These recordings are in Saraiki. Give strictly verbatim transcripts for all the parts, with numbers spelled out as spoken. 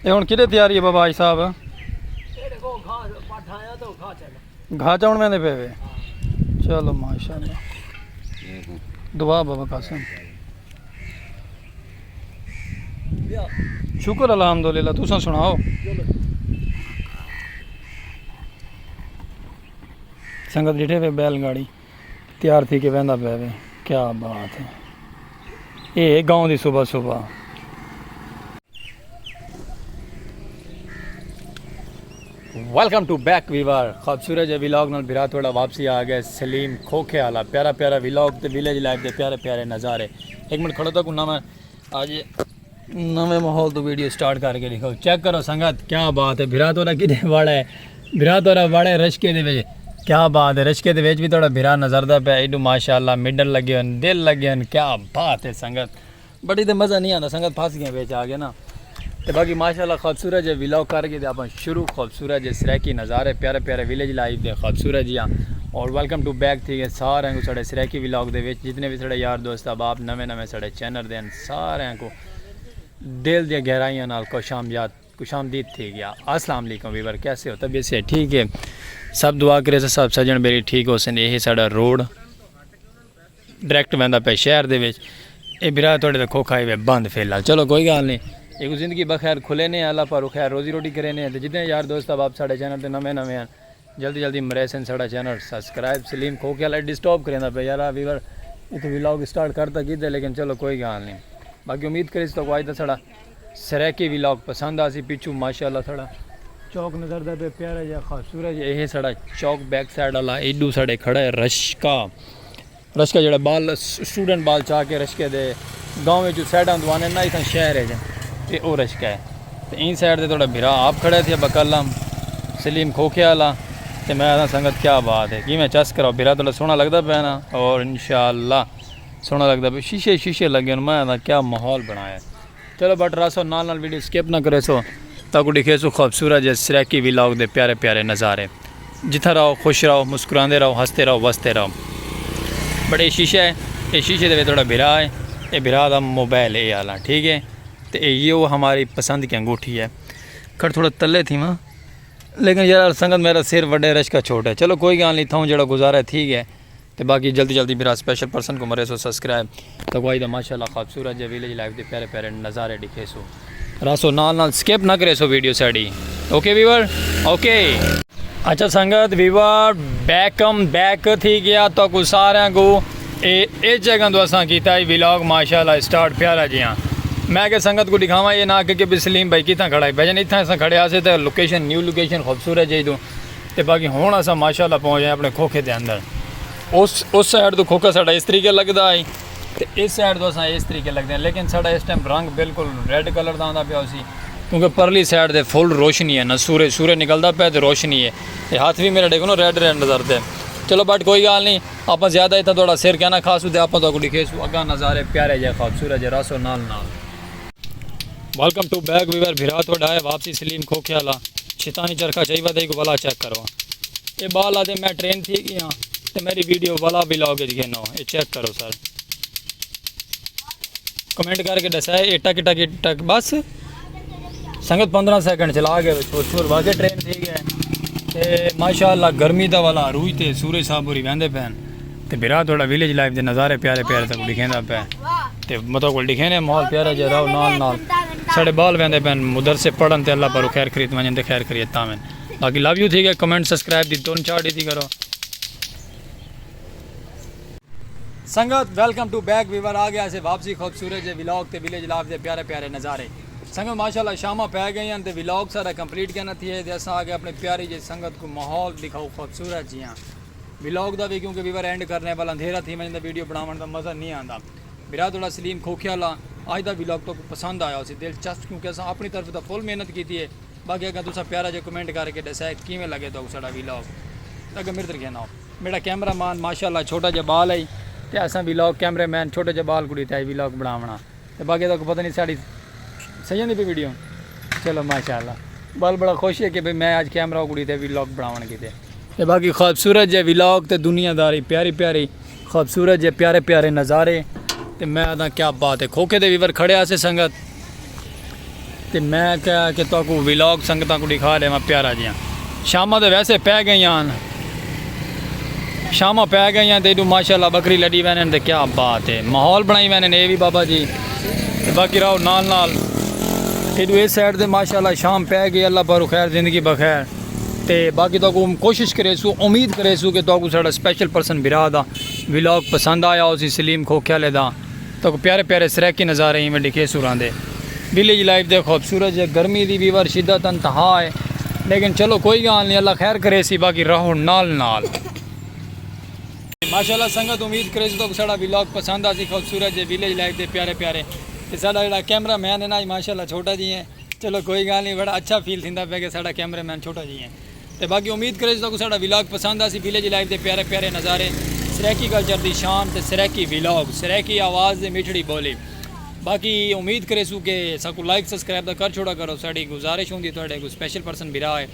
تے ہݨ کیݙے تیاری ہے بابا حاج صاحب؟ گھا چاوݨ ویندے پئے وے؟ چلو ماشاءاللہ۔ دعا بابا قاسم۔ شکر الحمدللہ، تساں سݨاؤ؟ سنگت ݙٹھے پئے بیل گاڑی تیار تھی کے ویندا پئے وے۔ کیا بات ہے، اے ہے گاؤں دی صبح صبح۔ ویلکم ٹو بیک ویور، خوبصورت جے ولاگ نال بھرا تھوڑا واپسی آ گئے۔ سلیم کھوکھے والا پیارا پیارا ولاگ تے ویلیج لائف دے پیارے پیارے نظارے۔ ایک منٹ کھڑو تو کو نواں اج نویں ماحول تو ویڈیو سٹارٹ کر کے ݙکھاؤ۔ چیک کرو سنگت، کیا بات ہے، بھرا تھوڑا کݙے وڑا ہے، بھرا تھوڑا وڑا ہے رشکے دے وچ۔ کیا بات ہے، رشکے دے وچ بھی تھوڑا بھرا نظر دا پیا۔ ایڈو ماشاءاللہ مڈل لگے ہن، دل لگے ہن، کیا بات ہے سنگت۔ بٹ اتھے مزہ نہیں آندا سنگت، پھس گئے وچ آ گئے نا۔ تے باقی ماشاءاللہ خوبصورت جے ولاگ کر کے تے اپاں شروع، خوبصورت جے سرائیکی نظارے، پیارے پیارے ویلیج لائف دے خوبصورت جیاں۔ اور ویلکم ٹو بیک تھی گئے سارے کو ساڈے سرائیکی ولاگ دے وچ، جتنے بھی ساڈے یار دوست احباب نویں نویں ساڈے چینل دے ہن، سارے کو دل دی گہرائیاں نال خوش آمدیات، خوش آمدید تھی گیا۔ السلام علیکم ویور، کیسے ہو؟ طبیعت سے ٹھیک ہے؟ سب دعا کرے سب سجن میری ٹھیک ہو سن۔ یہ ساڈا روڈ ڈائریکٹ ویندا پئے شہر دے وچ۔ اے بھرا تہاݙے تاں کھوکھا ہی وے بند فی الحال۔ چلو کوئی ڳالھ نی، ایکوں زندگی بخیر کھلینے، اللہ پاروں خیر روزی روٹی کرینے۔ تے جتنے یار دوست احباب ساݙے چینل تے نویں نویں ہن، جلدی جلدی مریسن ساݙا چینل سبسکرائب۔ سلیم کھوکھے والا ڈسٹرب کریندا پئے یار، آ ویور اتھوں ولاگ سٹارٹ کر تاں کیتے، لیکن چلو کوئی ڳالھ نی۔ باقی امید کریس تہاکوں اڄ دا ساݙا سرائیکی ولاگ پسند آسی۔ پچھوں ماشاءاللہ ساݙا چوک نظر دا پئے پیارا جیہا خوبصورت جیہا۔ اے ہے ساݙا چوک بیک سائیڈ والا، ایݙو ساݙے کھڑا ہے رشکہ۔ رشکہ جیڑھا ٻال، اسٹوڈنٹ ٻال چا کے رشکے دے گاؤں وچوں سائیڈاں دو آنے نا، اتھاں شہر ہے جے، تے او رشکہ ہے۔ تے ایں سائیڈ تے تہاݙا بھرا آپ کھڑا ہے تھیا بقلم سلیم کھوکھے والا۔ تے میں آکھاں سنگت کیا بات ہے، کیویں چس کراؤ، بھرا تہاݙا سوہݨا لڳدا پئے نا؟ اور انشاءاللہ سوہݨا لڳدا پئے، شیشے شیشے لڳے ہن، میں آکھاں کیا ماحول بݨایا ہے۔ چلو بٹ رہسو نال نال، ویڈیو سکپ نہ کریسو، تہاکوں ݙکھیسوں خوبصورت جے سرائیکی ولاگ دے پیارے پیارے نظارے۔ جتھاں رہو خوش رہو، مسکراندے رہو، ہنستے رہو، وسدے رہو۔ بٹ اے شیشہ ہے، اے شیشے دے وچ تہاݙا بھرا ہے، اے بھرا دا موبائل ہے اے آلا، ٹھیک ہے؟ تے اے یہ وہ ہماری پسند کی انگوٹھی ہے۔ کھڑ تھوڑا تلے تھیواں، لیکن یار سنگت میرا سر وݙا ہے، رشکہ چھوٹا ہے۔ چلو کوئی ڳالھ نی، تھاؤں جیڑھا گزارا ہے ٹھیک ہے۔ تے باقی جلدی جلدی بھرا سپیشل پرسن کوں مریسو سبسکرائب۔ تہاکوں اڄ دا ماشاءاللہ خوبصورت جے ویلیج لائف دے پیارے پیارے نظارے ݙکھیسوں۔ رہسو نال نال، سکپ نہ کریسو ویڈیو ساݙی۔ اوکے ویور، اوکے۔ اچھا سنگت، ویور بیکم بیک تھی گیا، تہاکوں ساریاں کوں اے، اے جگہ توں اساں کیتا ہے ولاگ ماشاءاللہ سٹارٹ پیارا جیہاں۔ میں کہ سنگت کوں ݙکھاواں، اے نہ آکھے کہ بھی سلیم بھائی کتھاں کھڑا ہے، بھائی جان اتھاں اساں کھڑے ہاسے تے لوکیشن، نیو لوکیشن خوبصورت جے ݙو۔ تے باقی ہݨ اساں ماشاءاللہ پہنچ ڳئے اپݨے کھوکھے دے اندر۔ اس، اس سائیڈ توں کھوکھا ساݙا اس طریقے لڳدا ہے، تے اس سائیڈ توں اساں اس طریقے لڳدے ہیں، لیکن ساݙا اس ٹائم رنگ بالکل ریڈ کلر دا آندا پیا ہوسی، کیونکہ پرلی سائیڈ تے فل روشنی ہے نا، سورج، سورج نکلدا پیا تے روشنی ہے۔ تے ہتھ وی میرا ݙیکھو نا ریڈ ریڈ نظر تے۔ چلو بٹ کوئی ڳالھ نی، آپاں زیادہ اتھاں تہاݙا سر کیا نہ کھاسوں تے آپاں تہاکوں ݙکھیسوں اڳاں نظارے پیارے جے خوبصورت جے، رہسو نال نال۔ ویلکم ٹو بیک ویور، بھرا تہاݙا ہے واپسی سلیم کھوکھے والا۔ شیطانی چرخا چاہی ودے کو ولا چیک کرو۔ اے ٻال آہدے میں ٹرین تھی ڳیا تے میری ویڈیو ولا ولاگ وچ گھنو۔ اے چیک کرو سر۔ کمنٹ کر کے ݙسائے اے ٹک ٹک ٹک بس۔ سنگت پندرہ سیکنڈ چلا گئے، چھور چھور واقعی ٹرین تھی ڳئے۔ تے ماشاءاللہ گرمی دا والا عروج تے سورج صاحب ہوری ویندے پئن۔ تے بھرا تہاݙا ویلیج لائف دے نظارے پیارے پیارے تہاکوں ݙکھیندا پئے۔ تے مطلب کول ݙکھینے ماحول پیارا جیہا، رہو نال نال۔ ساݙے ٻال ویندے پئن مدرسے پڑھن تے اللہ پاروں خیر خیریت ونڄن تے خیر خیریت تاون۔ باقی لو یو تھی ڳئے، کمنٹ سبسکرائب دی ٹون چاڑ ݙتی کرو۔ سنگت ویلکم ٹو بیک ویور، آ ڳئے اسے واپسی خوبصورت جے ولاگ تے ویلیج لائف دے پیارے پیارے نظارے۔ سنگت ماشاءاللہ شاماں پے ڳئیاں تے ولاگ ساݙا کمپلیٹ کینا تھیے تے اساں آ ڳئے اپݨے پیاری جے سنگت کوں ماحول ݙکھاؤ خوبصورت جیہاں۔ ولاگ دا وی کیونکہ ویور اینڈ کرنے والا اندھیرا تھی ونڄے تاں ویڈیو بݨاوݨ دا مزہ نی آندا۔ بھرا تہاݙا سلیم کھوکھے والا، اڄ دا ولاگ تہاکوں پسند آیا ہوسی، دلچسپ، کیونکہ اساں اپݨی طرف تاں فل محنت کیتی ہے۔ باقی اگر تساں پیارا جیہا کمنٹ کر کے ݙسائے کیویں لڳے تہاکوں ساݙا ولاگ۔ اگر میݙے طرف گھن آؤ۔ میݙا کیمرہ مین ماشاءاللہ چھوٹا جیہا ٻال ہے تے اساں ولاگ کیمرہ مین چھوٹے جیہے ٻال کوں ݙتا ہے ولاگ بݨاوݨا۔ تے باقی تہاکوں پتہ نی ساݙی سڄݨ دی پئی ویڈیو۔ چلو ماشاءاللہ۔ ٻال بڑا خوش ہے کہ بھئی میں اڄ کیمرہ کوں ݙتا ہے ولاگ بݨاوݨ کیتے۔ تے باقی خوبصورت جے ولاگ تے دنیا داری پیاری پیاری خوبصورت جے پیارے پیارے نظارے۔ تے میں آکھداں کیا بات ہے، کھوکھے دے ویور کھڑے ہاسے سنگت۔ تے میں کہا کہ تہاکوں ولاگ سنگتاں کوں ݙکھا ݙیواں پیارا جیاں۔ شاماں تے ویسے پئے ڳئیاں ہن، شاماں پئے ڳئیاں تے ایݙو ماشاءاللہ ٻکری لݙی ویندے ہن تے کیا بات ہے، ماحول بݨائی ویندے ہن اے وی بابا جی۔ تے باقی رہو نال نال، ایݙو اے سائیڈ تے ماشاءاللہ شام پئے ڳئی، اللہ پاروں خیر زندگی بخیر۔ تے باقی تہاکوں کوشش کریسوں، امید کریسوں کہ تہاکوں ساݙا سپیشل پرسن بھرا دا ولاگ پسند آیا ہوسی، سلیم کھوکھے آلے دا۔ تہاکوں پیارے پیارے سرائیکی نظارے ایویں ݙکھیسوں راہندے۔ ولیج لائف دے خوبصورت جے، گرمی دی وی وار شدت انتہا ہے، لیکن چلو کوئی ڳالھ نی، اللہ خیر کریسی، باقی رہو نال نال۔ ماشاءاللہ سنگت، امید کریسوں تہاکوں ساݙا ولاگ پسند آسی، خوبصورت جے ولیج لائف دے پیارے پیارے۔ تے ساݙا جیڑھا کیمرہ مین ہے نا، ماشاءاللہ چھوٹا جی ہے، چلو کوئی ڳالھ نی، بڑا اچھا فیل تھیندا پیا کہ ساݙا کیمرہ مین چھوٹا جی ہے۔ تے باقی امید کریسوں تہاکوں ساݙا ولاگ پسند آسی، ولیج لائف دے پیارے پیارے نظارے، سرائیکی کلچر دی شان تے سرائیکی ولاگ، سرائیکی آواز تے مٹھڑی ٻولی۔ باقی امید کریسوں کہ ساکوں لائک سبسکرائب دا کر چھوڑا کرو، ساݙی گزارش ہوندی تہاݙے کوں سپیشل پرسن بھرا ہے۔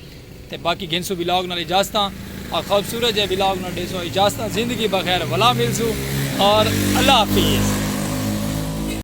تے باقی گھنسوں ولاگ نال اجازتاں، آ خوبصورت جے ولاگ نال ݙیسوں اجازتاں، زندگی بخیر، ولا ملسوں اور اللہ حافظ۔